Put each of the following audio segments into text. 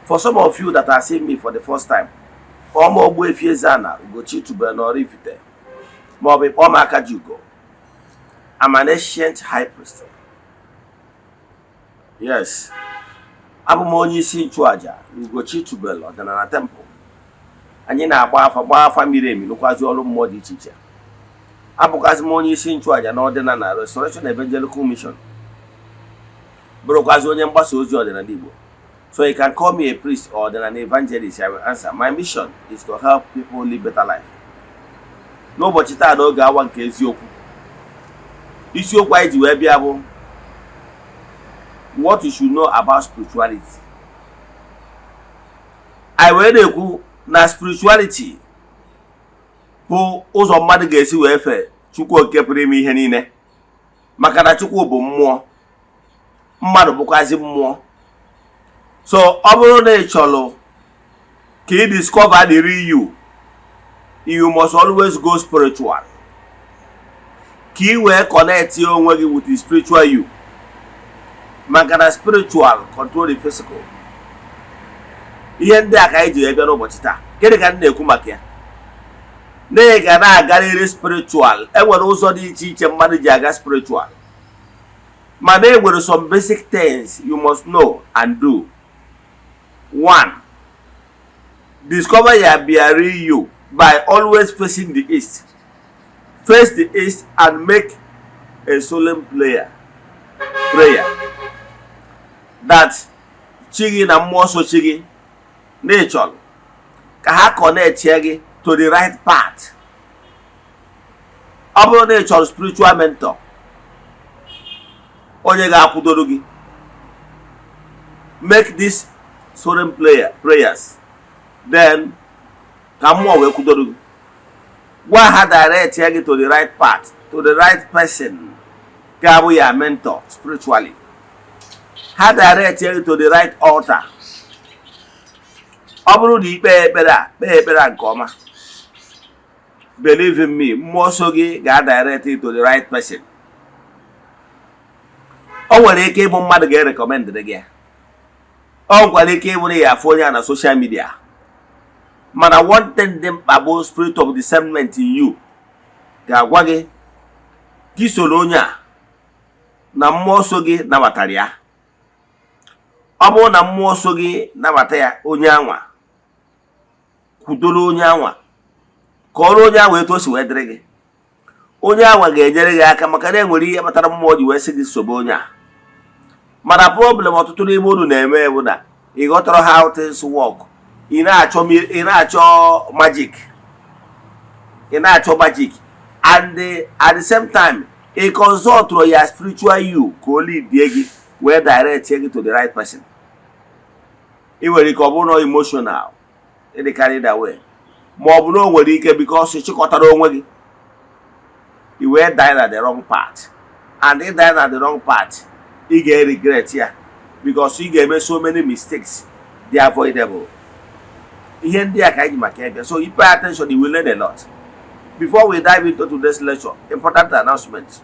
For some of you that are seeing me for the first time, kpọọ m Ogbuefi Eze-Ana Ugochi tubelu n'Oraifite, maọbụ ịkpọọ m Akajiugo. I'm an ancient high priest. Yes, abụ m onye isi nchụaja na Ugochi tubelu ọdịnala temple. Anyị na-agba afa, gbaa afa miri emi, lụkwazi ọrụ mmụọ dị iche iche. Abụkwazi m onye isi nchụaja na ọdịnala Restoration Evangelical Mission, bụrụkwazi onye mgbasa ozi ọdịnala Igbo. So you can call me a priest or an evangelist, I will answer. My mission is to help people live better life. N'ụbọchị taa, n'oge awa nke eziokwu, isiokwu anyị ji wee bịa bụ "What you should know about spirituality." Anyị wee na-ekwu na spirituality bụ ụzọ mmadụ ga-esi wee fee Chukwu oke pụrụ ime ihe niile, maka na Chukwu bụ mmụọ, mmadụ bụkwazi mmụọ. So ọ bụrụ na ị chọrọ ka ị discover the real you, you must always go spiritual ka ị wee connect onwe gị with the spiritual you, maka na spiritual control the physical. Ihe ndị a ka anyị ji wee bịa n'ụbọchị taa. Gịnị ka m na-ekwu maka ya? Na ị ga na-agarịrị spiritual. Enwere ụzọ dị iche iche mmadụ ji aga spiritual, mana e nwere some basic things you must know and do. One, discover your real you by always facing the east. Face the east and make a solemn prayer that chi gị na mmụọ so chi gị na ị chọrọ ka ha connect gị to the right path. Ọ bụrụ na ị chọrọ spiritual mentor, onye ga-akwụdoro gị, make this solemn prayers, then ka mmụọ wee kwudoro gị, gwa ha direct ya gị to the right path, to the right person ga-abụ ya mentor spiritually. Ha direct ya gị to the right altar. Ọ bụrụ na ikpe ekpere a, kpee ekpere a nke ọma, believe in me, mmụọ nsọ gị ga-direct you to the right person. O nwere ike ịbụ mmadụ ga-erecommend gị ya, o nwekwara ike ịbụrụ ya afụ onye a na social media, mana one thing dị mkpa bụ spirit of discernment in you ga-agwa gị ka ị soro onye a na mmụọ nsọ gị nabatara ya. Ọ bụrụ na mmụọ nsọ gị nabata ya, onye anwa kwudoro onye anwa ka ọrụ onye anwa etu o si wee dịrị gị, onye anwa ga-enyere gị aka, maka na enwere ihe kpatara mmụọ ji wee sị gị sobe onye a. Mana problem ọtụtụ n'ime unu na-eme bụ na ị ghọtara how things work. Ị na-achọ magic, ị na-achọ magic, and at the same time ị consult ya spiritual you ka o lead gị wee direct gị to the right person. Ị nwere ike ọ bụrụ na emotional ịdị carried away, ma ọ bụ na o nwere ike because ị chịkọtara onwe gị, i wee die na the wrong path. And ị die na the wrong path, ị ga-regret ya because ị ga-eme so many mistakes dị avoidable. Ihe ndị a ka anyị ji maka ya bịa, so you pay attention, you will learn a lot. Before we dive into today's lecture, important announcement.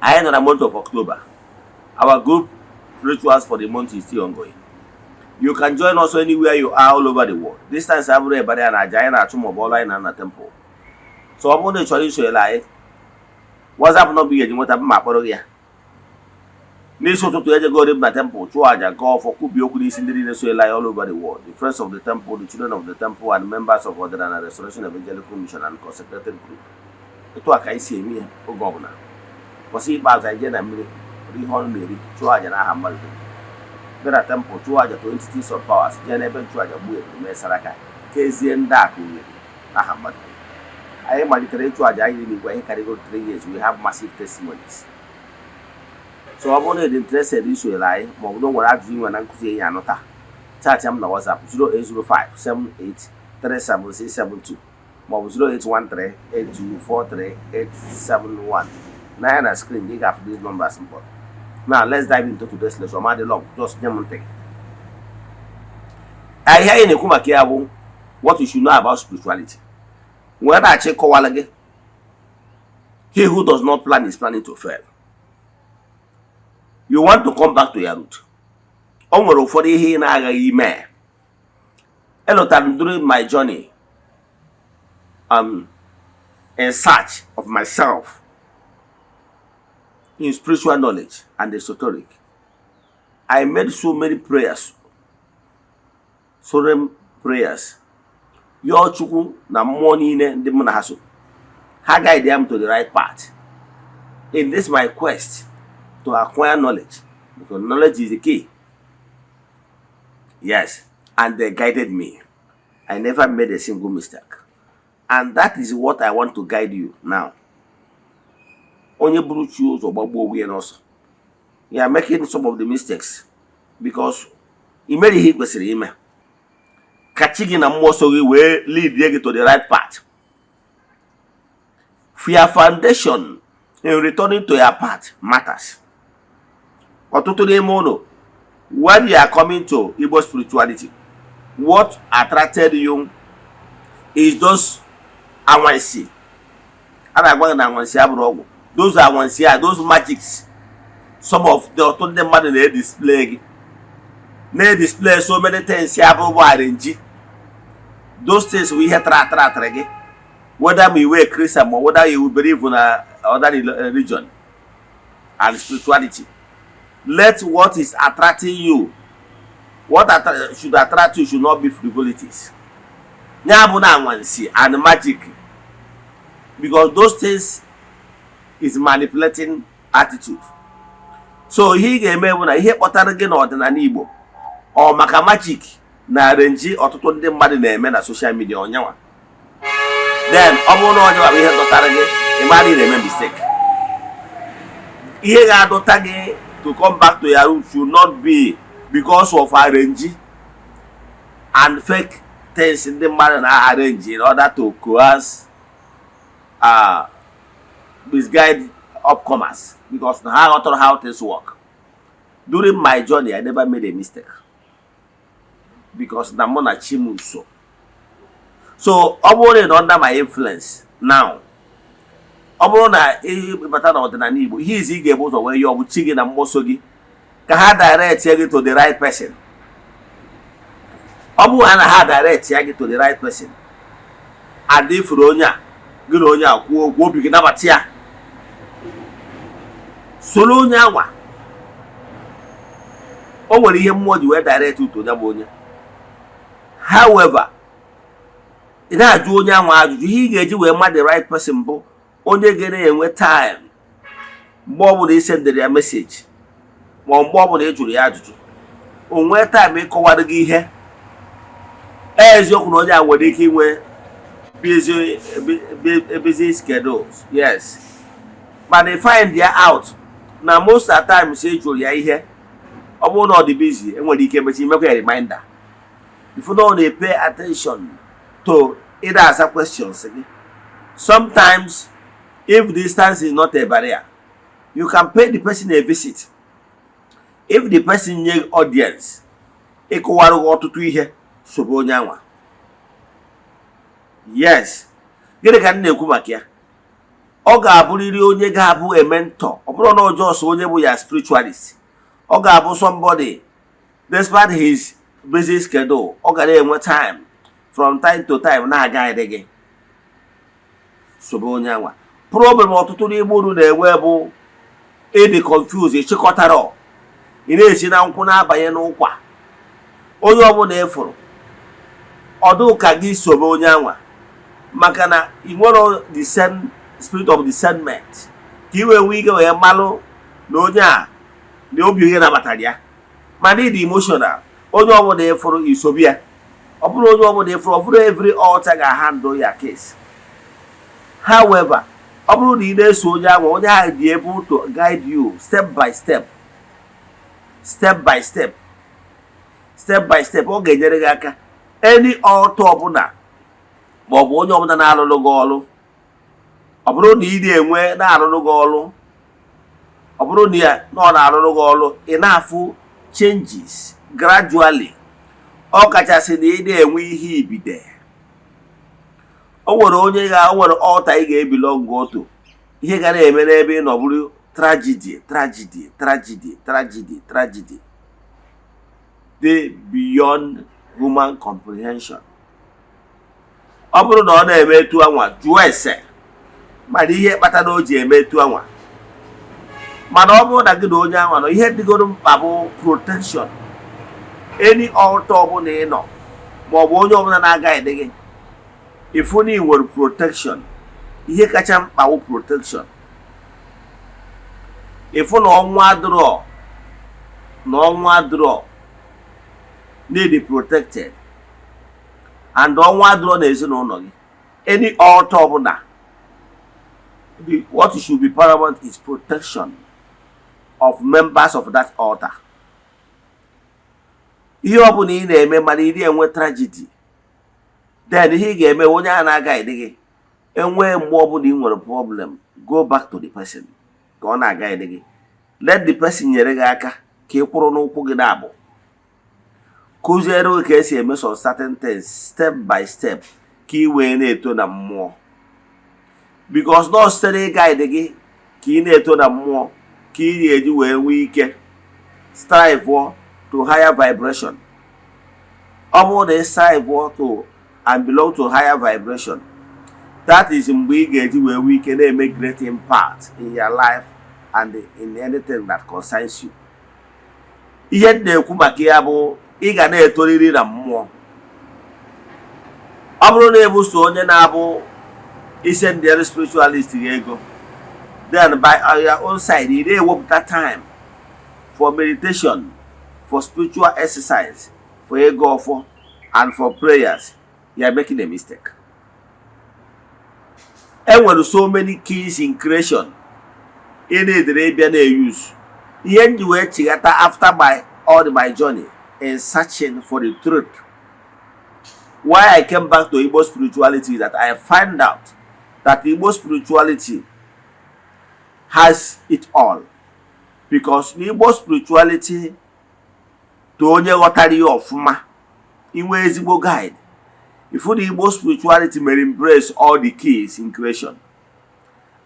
Anyị nọ na month of October. Our group rituals for the month is still ongoing. You can join us anywhere you are all over the world. Distance abụrụ ebara ya na aja anyị na-achụ maọbụ ọrụ anyị na temple. So ọ bụrụ na ị chọrọ isonyere anyị, WhatsApp nọmba ị ga-eji nweta mma akpọrọ gị ya. N'isi ụtụtụ, ejegori m na temple chụọ aja nke ọfọ, kwubie okwu n'isi ndị niile sonyere anyị all over the world, the friends of the temple, the children of the temple and members of Ọdịnala Restoration Evangelical Mission and consecrated group. Etu a ka anyị si eme ya oge ọbụla. Kwụsị ikpeazụ, anyị jee na mmiri rie ihe ọnụ na-eri, chụọ aja n'aha mmadụ dum, bịa na temple chụọ aja to entities of powers, jee n'ebe nchụaja gbuo ebulu, mee saraka, kezie ndị akụ nyere n'aha mmadụ dum. Anyị malitere ịchụ aja anyị n'igwe ihe karịgoro 3 years. We have massive testimonies. So ọ bụrụ na ị dị interested isonyere anyị, ma ọ bụ na o nwere ajụjụ inwe na nkụzi enyi anụ taa, chat m na WhatsApp 08057837672 maọbụ 08138243871. Na ya na screen gị ga-afụ these numbers mkpọrọ. Now let's dive into today's lecture. Ma dị long, just nye m ntị. Ihe anyị na-ekwu maka ya bụ "What you should know about spirituality." Nwee na-achọ ịkọwala gị, he who does not plan is planning to fail. You want to come back to your root. O nwere ụfọdụ ihe ị na-agaghị ime. Elotara m during my journey in search of myself in spiritual knowledge and esoteric, I made so many prayers, solemn prayers, yọọ Chukwu na mmụọ niile ndị mụ na ha so, ha guide m to the right path in this my quest to acquire knowledge, because knowledge is the key. Yes, and they guided me. I never made a single mistake, and that is what I want to guide you now. Onye buru chi ụzọ gbagbuo onwe ya n'ọsọ. You are making some of the mistakes because i mere ihe ị kwesịrị ime ka chi gị na mmụọ so gị wee lead gị to the right path. Your foundation in returning to your path matters. Ọtụtụ n'ime ụlọ, when you are coming to Igbo spirituality, what attracted you is those anwansi a na-agwa gị na anwansi abụrụ ọgwụ, those anwansi a, those magics, some of the ọtụtụ ndị mmadụ na-edisplay gị, na-edisplay so many things ya bụ arrange. Those things bụ ihe tara atara atara gị, whether ma iwe Christian ma whether you believe na other religion and spirituality. Let what is attracting you, what should attract you should not be frivolities, ya bụ na anwansi and magic, because those things is manipulating attitude. So ihe ị ga-eme bụ na ihe kpọtara gị n'ọdịnala Igbo, ọ maka magic na arrange ọtụtụ ndị mmadụ na-eme na social media ọnyanwa, then ọ bụrụ na onyenwa bụ ihe dọtara gị, ị mara ị na-eme mistake. Ihe ga-adọta gị to come back to your root should not be because of arrange and fake things ndị mmadụ na-arrange in order to coerce, misguide upcomers, because na ha ghọtara how things work. During my journey, I never made a mistake because na mụ na chi m so. So ọ bụrụ na ị nọ under my influence now, ọ bụrụ na ịbata n'ọdịnala Igbo, ihe izi ị ga-ebu ụzọ wee yọọ bụ chi gị na mmụọ so gị ka ha direct gị to the right person. Ọ bụrụ na ha direct ya gị to the right person and ifuru onye a, gị na onye a kwuo okwu, obi gị nabata ya, soro onye anwa. O nwere ihe mmụọ ji wee direct to onye bụ onye. However, ị na-ajụ onye anwa ajụjụ, ihe ị ga-eji wee ma the right person bụ onye ga na-enwe time mgbe ọbụla ị sendịrị ya message ma mgbe ọbụla ị jụrụ ya ajụjụ, o nwee time ịkọwara gị ihe. Eziokwu na onye a nwere ike inwe busy schedules, yes, mana ị find ya out na most at times ị jụrụ ya ihe, ọ bụrụ na ọ dị busy, enwere ike emechi imekwa ya reminder. If na ọ na-pay attention to ịda asa questions gị. Sometimes, if distance is not a barrier, you can pay the person a visit. If the person nye audience ịkụwara gị ọtụtụ ihe, sobe onye anwa. Yes, gịnị ka m na-ekwu maka ya? Ọ ga-abụrịrị onye ga-abụ a mentor. Ọ bụrụ na ọjọọ so onye bụ ya spiritualist, ọ ga-abụ somebody, despite his busy schedule, ọ ga na-enwe time from time to time na-aga gị. Sobe onye anwa. Problem ọtụtụ n'ime unu na-enwe bụ ịdị confuse, ịchịkọtara, ị na-esi na nkwụ na-abanye n'ụkwa. Onye ọbụla ịfụrụ ọdụ ka gị sobe onye anwa, maka na ị nwere the same spirit of discernment ka ị wee nwee ike wee malụ na onye a na obi onye nabatara ya. Mana ịdị emotional, onye ọbụla ịfụrụ isobi ya. Ọ bụrụ onye ọbụla ịfụrụ, ọ bụrụ every altar ga-handle ya case. However, ọ bụrụ na ị na-eso onye ahụ, onye ahụ dị able to guide you step by step, step by step, step by step, ọ ga-enyere gị aka. Any altar ọbụla ma ọ bụ onye ọbụla na-alụrụ gị ọrụ, ọ bụrụ na ị na-enwe na-arụrụ gị ọrụ, ọ bụrụ na ya na ọ na-arụrụ gị ọrụ, ị na-afụ changes gradually. Ọ kachasị na ị na-enwe ihe ibide, o nwere onye ga o nwere altar ị ga-ebelong otu ihe ga na-eme n'ebe ị nọ bụrụ tragedy, tragedy, tragedy, tragedy, tragedy. Dị beyond human comprehension. Ọ bụrụ na ọ na-eme etu anwa, jụọ ese mana ihe kpatara o ji eme etu anwa. Mana ọ bụrụ na gị na onye anwa nọ, ihe dịgoro mkpa bụ protection. Any altar ọbụla ị nọ, maọbụ onye ọbụla na-agaghị gị, ịfụ na ị nwere protection. Ihe kacha mkpa bụ protection. Ịfụ na ọnwa adịrọ, na ọnwa adịrọ, need protected and ọnwa adịrọ n'ezinụlọ gị, any altar ọbụla, what should be paramount is protection of members of that altar. Ihe ọbụla ị na-eme, mana ị enwe tragedy, then ihe ị ga-eme, onye a na-agaghị gị enwee, mgbe ọbụla ị nwere problem, go back to the person ka ọ na-agaghị gị. Let the person nyere gị aka ka ị kwụrụ n'ụkwụ gị na-abụ, kụziere gị ka esi eme some certain things step by step, ka ị wee na-eto na mmụọ, because nọ site n'ịguide gị ka ị na-eto na mmụọ, ka ị ga-eji wee nwee ike strive to higher vibration. Ọ bụrụ na ị strive to and belong to higher vibration, that is mgbe ị ga-eji wee nwee ike na-eme great impact in your life and in anything that concerns you. Ihe m na-ekwu maka ya bụ ị ga na-etoriri na mmụọ. Ọ bụrụ na ebuso onye na-abụ ise ndị spiritualist gị ego, then by your own side ị na-ewepụta time for meditation, for spiritual exercise, for ego ọfọ and for prayers, you are making a mistake. E nwere so many keys in creation ị na-edere ịbịa na-use. Ihe m ji wee chighata after my all my journey in searching for the truth, why I came back to Igbo spirituality, is that I find out that Igbo spirituality has it all, because n'Igbo spirituality, to onye ghọtara ya ọfụma, inwe ezigbo guide, ifu na Igbo spirituality may embrace all the keys in creation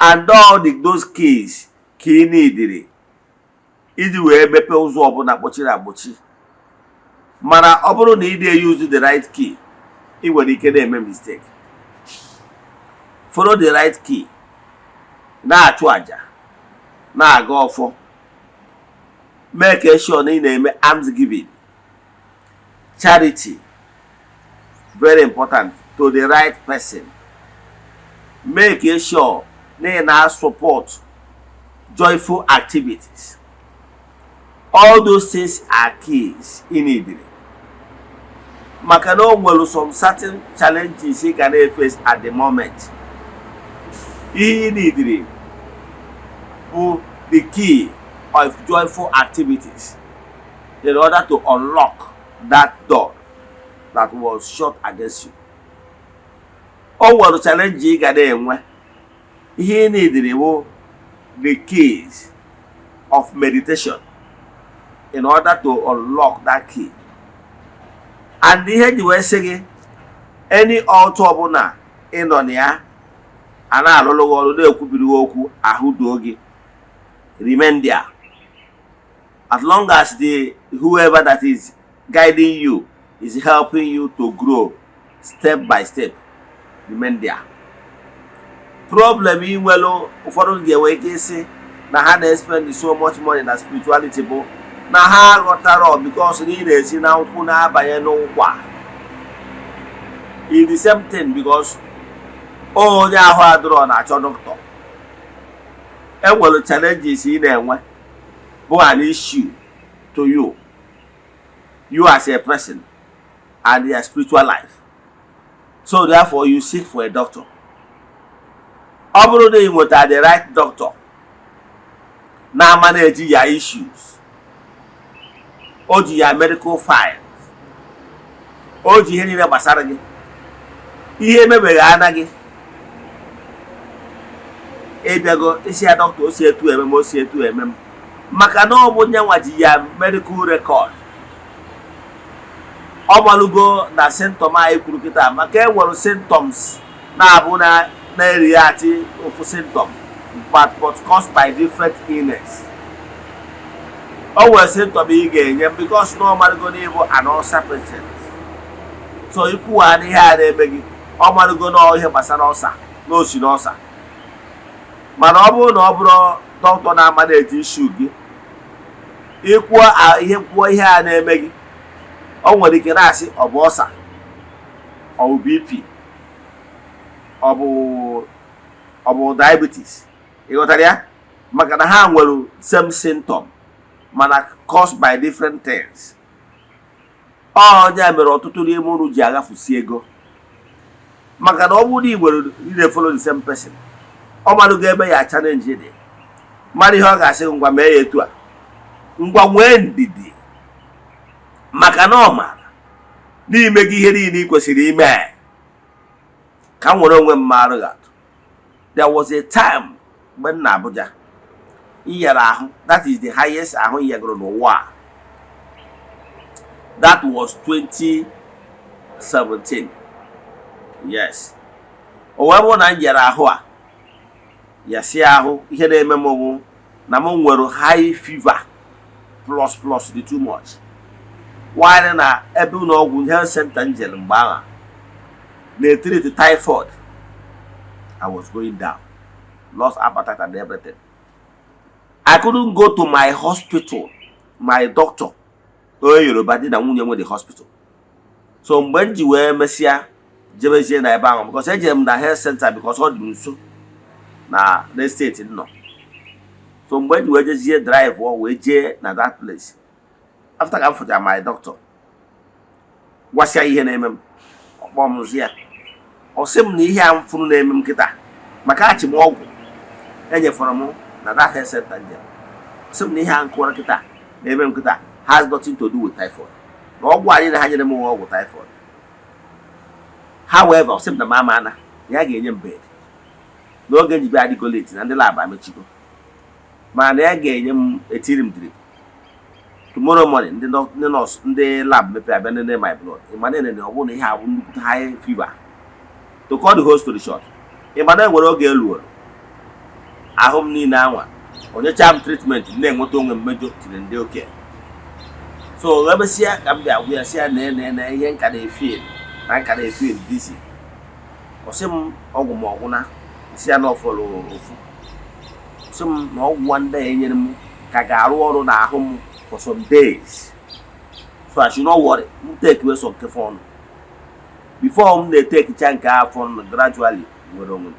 and all those keys ka ị nidiri iji wee mepee ụzọ ọbụla kpọchiri akpọchi. Mana ọ bụrụ na ị na-use the right key, ị nwere ike na-eme mistake. Follow the right key, na-achụ àjà, na-aga ọfọ, mee ka sure na ị na-eme alms giving, charity, very important, to the right person. Make sure na ị na-support joyful activities. All those things are keys ị need, maka na o nwere some certain challenges ị ga na-eface at the moment. Ihe ị neediri bụ the key of joyful activities in order to unlock that door that was shut against you. O nwere challenge ị ga na-enwe, ihe ị neediri bụ the keys of meditation in order to unlock that key. And ihe ji wee sị gị, any altar ọbụla ị nọ na ya a na-arụrụ gị ọrụ, na-ekwubiri gị okwu ahụ, doo gị, remain there as long as the whoever that is guiding you is helping you to grow step by step. Remain there. Problem ị nwere, ụfọdụ ga-enwe ike ịsị na ha na-spend so much money na spirituality, bụ na ha aghọtara, because na ị na-esi na nkwụ na-abanye n'ụkwa. Is the same thing, because onye ahụ adịrọ na-achọ dọkịta. Enwere challenges ị na-enwe bụ an issue to you, you as a person and your spiritual life, so therefore you seek for a doctor. Ọ bụrụ na ị nweta the right doctor na-manage ya issues, o ji ya medical files, o ji ihe niile gbasara gị, ihe emebeghị ana gị, ịbịago isi ya, "Dọkịta, o si etu eme m, o si etu eme m," maka na ọ bụ nyanwa ji ya medical record. Ọ malụgo na symptom anyị kwuru kịta, maka e nwere symptoms na-abụ na na-react ofu symptom but caused by different illness. O nwere symptom ị ga-enye because na ọ marụgo na ịbụ an ulcer patient. So ikwuwa na ihe a na-eme gị, ọ marụgo na ihe gbasara ulcer, na osi na ulcer. Mana ọ bụrụ na ọ bụrụ dọkịta na-ama na-eji issue gị, ikwuo ihe, kwuo ihe a na-eme gị, ọ nwere ike na-asị ọ bụ ulcer, ọ bụ BP, ọ bụ diabetes. Ị ghọtara ya? Maka na ha nwere same symptom mana caused by different things. Onye mere ọtụtụ n'ime unu ji aghafusi ego, maka na ọ bụrụ na ị nwere, ị na-follow the same person, ọ marụgo ebe ya challenge dị, mara ihe ọ ga-asị, "Ngwa, mee ya etu a, ngwa, nwee ndidi," maka na ọ maara n'ime gị ihe niile ị kwesịrị ime. Ka m nwere onwe m marụ gị atụ, there was a time mgbe m na Abuja iyere ahụ. That is the highest ahụ iyegoro n'ụwa a. That was 2017. Yes, o wee bụrụ na m yere ahụ a, yasi ahụ, ihe na-eme m bụ na m nwere high fever plus plus dị too much, while na ebe ụlọ ọgwụ health center m jere mgbe ahụ na-etreat typhoid. I was going down, lost appetite and everything. I couldn't go to my hospital, my doctor, onye Yoruba di na nwunye nwe the hospital. So mgbe m ji wee mesịa jebezie na ebe ahụ, because ejere m na health center because ọ dị m nso na steeti m nọ. So mgbe m ji wee jezie drive ọ wee jee na that place, after ka m fụchara my doctor, gwasịa ihe na-eme m, ọkpọ m zi ya, ọ sị m na ihe a m fụrụ na-eme m kịta, maka achị m ọgwụ enyefọrọ m na that health center njem, sị m na ihe a nkụwara kịta na-eme m kịta has nothing to do with typhoid, na ọgwụ a niile ha nyere m nwe ọgwụ typhoid. However, ọ sị m na m ama na ya ga-enye m bed n'oge njibe adịgo late, na ndị lab amechigo, mana ya ga-enye m, etiri m drip. Tomorrow morning, ndị nọọsụ, ndị lab mepere, abịa nene my blood. Ịma na enene, ọ bụrụ na ihe a bụ nnukwu high fever. To cut the whole story short, ịma na enwere oge eluoro ahụ m niile anwa, onyecha m treatment, na-enweta onwe m mmejọ tiri ndị okenye. So emesịa ka m bịa gwa ya, sị ya na na ihe nka na-efeel, na nka na-efeel dizzy. Ọ sị m ọgwụ ma ọgwụna, sị ya na ọ fọrọ ofu. Sị m na ọgwụ ndị a enyere m ka ga-arụ ọrụ n'ahụ m for some days, so I should not worry. M take wee sọ nke fọnụ before m na-etekicha nke afọ ọnụ, gradually nwere onwe m.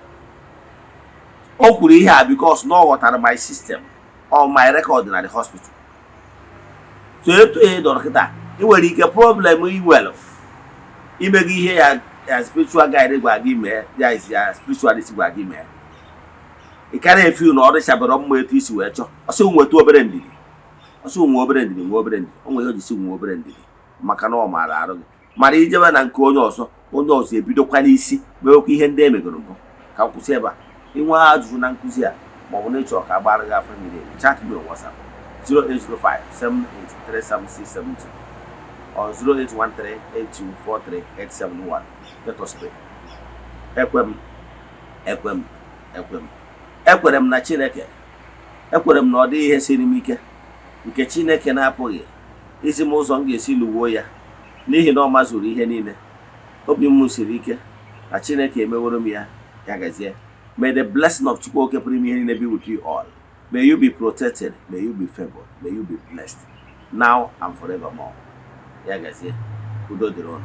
O kwuru ihe a because na ọ ghọtara my system or my record na the hospital. So etu ị dọrọ kịta, ị nwere ike problem ị nwere ime gị ihe ya, ya spiritual guide gwa gị mee, ya is ya spiritualist gwa gị mee, ị ka na-efi na ọ dịchabere mma etu isi wee chọọ. Ọ sị nweta obere ndidi, ọ sị nwe obere ndidi, nwe obere ndidi. O nwere ihe o ji sị nwe obere ndidi, maka na ọ maara arụ gị. Mana ijebe na nke onye ọzọ, onye ọzọ ebidokwa n'isi mewekwa ihe ndị emegoro mbụ. Ka m kwụsị ebe a. Inwe ajụjụ na nkụzi a, maọbụ na ịchọrọ ka a gbara gị afọ mmiri emi, chat me on WhatsApp 0805 7837672 or 0813 8243871. Let us pray. Ekwe m, ekwe m, ekwe m, ekwere m na Chineke. Ekwere m na ọ dịghị ihe siri m ike nke Chineke na-apụghị izi m ụzọ m ga-esi lụwuo ya, n'ihi na ọ mazuru ihe niile. Obi m siri ike na Chineke emeworo m ya. Ya gazie. May the blessing of Chukwu Oke pụrụ ime ihe niile be with you all. May you be protected, may you be favored, may you be blessed now and forevermore. Ya gazie, udo dịrị ụnụ.